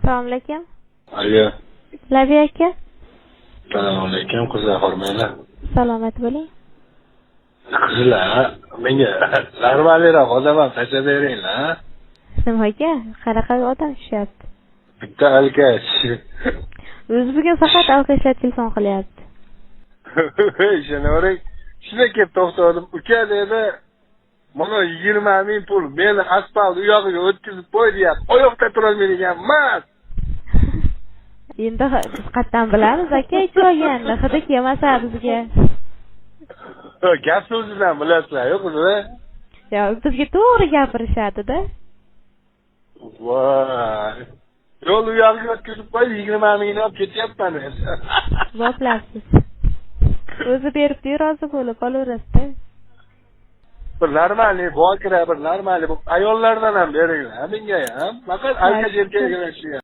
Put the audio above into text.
Assalomu alaykum. Alo. Labi aka. Assalomu alaykum, qizlar, hormanglar. Salomat bo'ling. Qizlar, menga normalroq odam ham tashlab beringlar. Nimaga? Qanaqa odam tushyapti? Bitta alkash. O'zi bugun faqat alkashlar telefon qilyapti. Ishonavering. Shunda kelib to'xtadim. Uka dedi, mana 20 ming pul meni asfalt u yog'iga o'tkazib qo'y deyapti. Oyoqda turolmaydigan emas. Endi biz qayerdan bilamiz aka ichib olganini, hidi kelmasa bizga. Gap so'zidan bilasizlar, yo'q qizlar? Yo, bizga to'g'ri gapirishadi-da. Voy. Yo'l u yog'iga o'tkazib qo'y, 20 mingni olib ketyapman. Boplasiz. O'zi beribdi, rozi bo'lib olaverasiz-da. Bir normalniy bokira, bir normalniy ayollardan ham beringlar, menga ham. Faqat alkash erkaklar.